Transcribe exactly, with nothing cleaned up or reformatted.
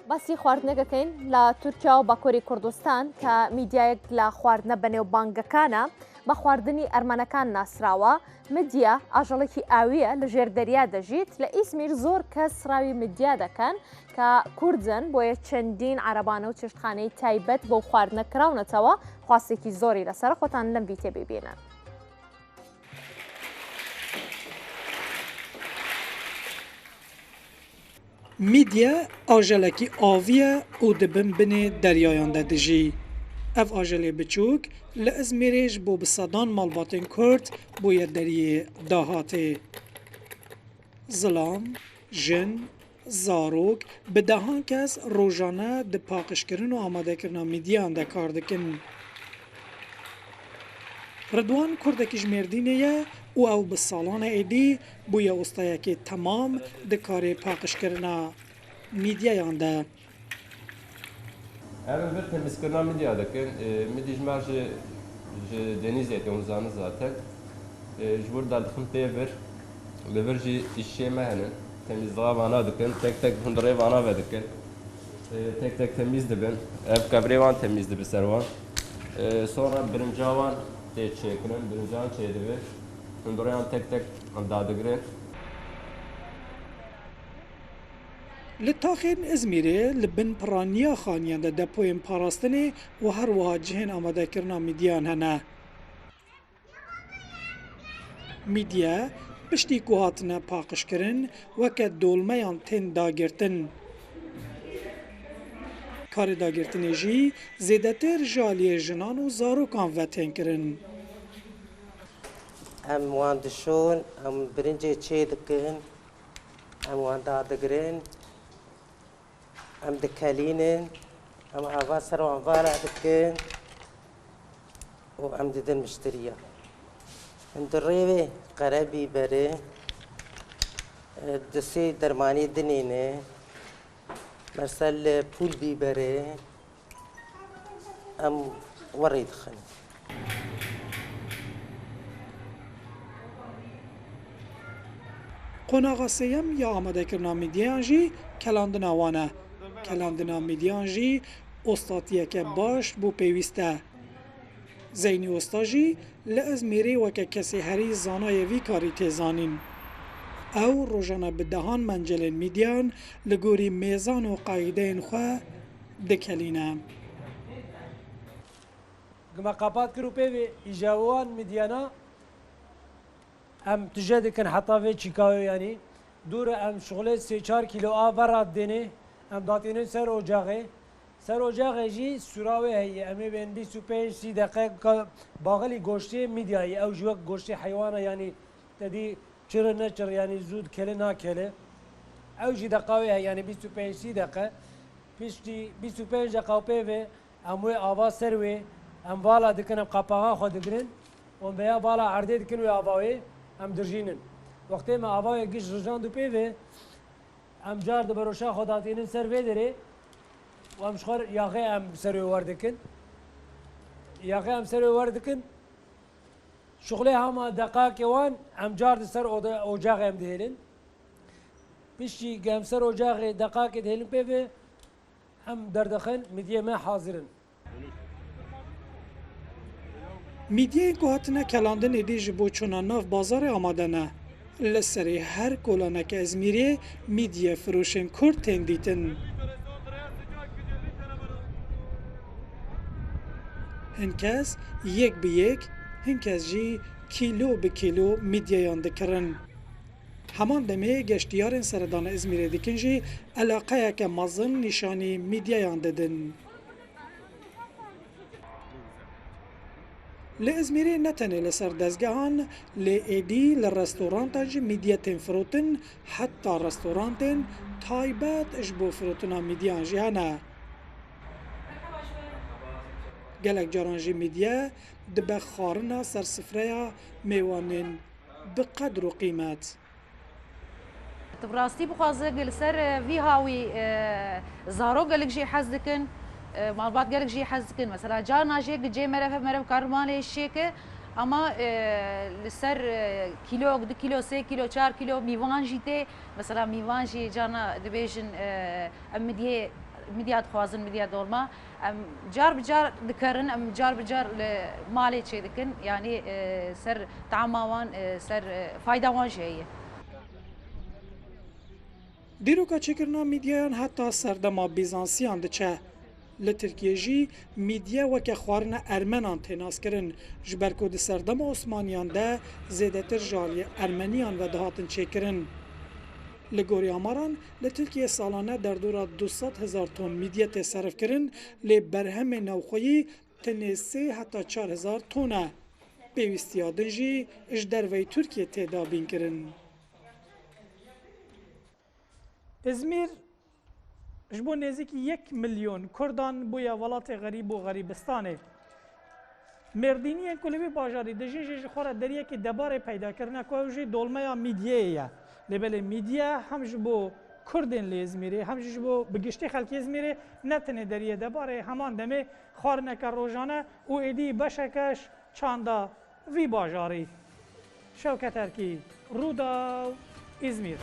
باسی خواردنێکەکەین لە تورکیا و باکووری کوردستان کە میدیایەک لە خواردنە بەنێوبانگەکانە بە خواردنی ئەرمەنەکان ناسراوە. میدیا ئاژەڵێکی ئاویە، لە ژێر دەریا دەژیت. لە ئیسمیر زۆر کەس ڕاوی میدیا دەکەن کە کوردن، بۆیە چەندین عەرەبانە و چێشتخانەی تایبەت بۆ خواردنە کراونەتەوە، خواستێکی زۆری لەسەر. خۆتان لەم ڤیتیە ببینن. میدیە ئاژەلەکی ئاڤیە و di bin binê deryayan de dijî. Ev ajelê biçûk li Izmîrê ji bo bi sedan malbatên Kurd bûye deriyê dahatê. Zilam, jin, zarok, bi dehan kes rojane di paqijkirin û amadekirina mîdiyan de kar dikin. Ridwan kurdekî ji Mêrdînê ye û ew bi salan e êdî bûye ustayekê temam di karê paqijkirina mîdyayan de. Em li vir temizkirina midya dikin. Ê, midî ji me re ji, ji denîzê tê, hûn zanin zaten. Ê, ji wir derdixin pê vir. Li vir jî îşçiyê me hene. Temîzliğa vana dikin. Tek tek hundirê vana vedikin. Ê, tek tek temîz dibin. Ev kevirê wan temîz dibe ser wan. Ê, sonra birinca wan tê çêkirin. Birincan çêdibe. Hundireyan tek tek dadigirin. Li taxên Izmîrê li bin piraniya xaniyan de depoyên parastinê û her wiha cihên amadekirina mîdiyan hene. Mîdye piştî ku hatine paqijkirin, weke dolmeyan tên dagirtin. Karê dagirtinê jî zêdetir ji aliyê jinan û zarokan ve tên kirin. Em wan dişon, em birincê çê dikin, em wan dadigirin, em dikelînin, em ava ser wan vala dikin û em didin miştiriya. Em di rêvê qerebî berê, di sê dermanî dinêne, mersel pûl bîberê, em werê dixin. Qonaxa sêyem ya amadekirina mîdyeyan jî kelandina wan e. Kelandina mîdyan jî ostatiyeke baş bo pêwîst e. Zeynî Osta jî li Izmîrê weke kesê herî zanayê vî karî tê zanîn. Ew rojane bi dehan mencelên mîdyan li gorî mêzan û qayîdeyên xwe dikelîne. Gi me qapat kir û pê vê îjawan midyana em tije dikin heta vê çîkayo yanî. Dû re em şixulê sê çar kîlo a vera dênê em datînin ser ocaxê. Ser ocaxê jî sûra wê heye. Em ê bên bîst û pênc sî deqe ka-, baxilî goştê midyayî. Ew jî wek goştê heywana yanî te dî çir e ne çir yanî zû dikele nakele. Ew jî deqa wê heye yanî bîst û pênc sî deqe. Piştî bîst û pênc deqa û pê ve em wê ava ser wê, em vala dikin, em qapaxa xwe digirin û em vêya vala erdê dikin wê avayê, em dirjînin. Wextê me avayê giş rijand û pê ve, em car di beroşa xwe datînin ser vê derê û em ji xwe yaxê em ser wê wer dikin. Yaxê em ser wê wer dikin. Şixulê hema deqakê wan em car di ser oda-, ocaxê em dihêlin. Piştî ku em ser ocaxê deqakê dihêlin pê ve, em derdixin, midyê me hazir in. Mîdyeyên ku hatine kelandin êdî ji bo çûna nav bazarê amade ne. Li serê her kolaneke Izmîrê mîdye firoşên Kurd tên dîtin. Hin kes yek bi yek, hin kes jî kîlo bi kîlo mîdyeyan dikirin. Heman demê geştiyarên seredana Izmîrê dikin jî eleqeyeke mezin nîşanî mîdyeyan didin. Li Izmîrê ne tenê li ser dezgehan, lê êdî li restorantan jî mîdye tên firotin, heta restorantên taybet ji bo firotina mîdyan jî hene. Gelek caran jî mîdye dibe xwarina ser sifreya mêwanên bi qedr û qîmet. Tu bi rastî bixwaze li ser, e, vî hawî, e, zarok gelek jî hez dikin, e, malbat gelek jî hez dikin. Mesela carna jê gi cê merev, merev karimanê şêke, ama, e, li ser, e, kîlo, du kîlo, sê kîlo, çar kîlo mîvan jî tê. Mesela mîvan jî carna dibêjin, e, em midyê Midya dixwazin, midya dolma. Em car bi car dikerin, em car bi car li malê çêdikin. Yanî, e, ser teama wan, e, ser, e, fayda wan jî heye. Dîroka çêkirina midyayan heta serdema Bîzansiyan diçe. Li Tirkiyê jî midye weke xwarina ermenan tê naskirin, ji ber ku di serdema Osmaniyan de zêdetir ji aliyê ermeniyan ve dihatin çêkirin. Li gorî amaran, li Tirkiyê salane derdora du sed hezar ton midye tê serifkirin, lê berhemê navxweyî tenê sê heta çar hezar ton e. Pêwîstiya din jî ji derveyî Tirkiyê tê dabînkirin. Îzmîr ji bo nêzîkî yek milyon Kurdan bûye welatê xerîb û xerîbistanê. Mêrdîniyên ku li vî bajarî dijîn jî ji xwe re deriyekî debarê peyda kirine ku ew jî dolmeya Mîdyeyê ye. Lê belê Mîdye hem ji bo Kurdên li Îzmîrê hem jî ji bo bi giştî xelkê Îzmîrê ne tenê deriyê debarê, heman demê xwarineke rojane û êdî beşeke ji çanda vî bajarî. Şewket Erkî, Rûdaw, Îzmîr.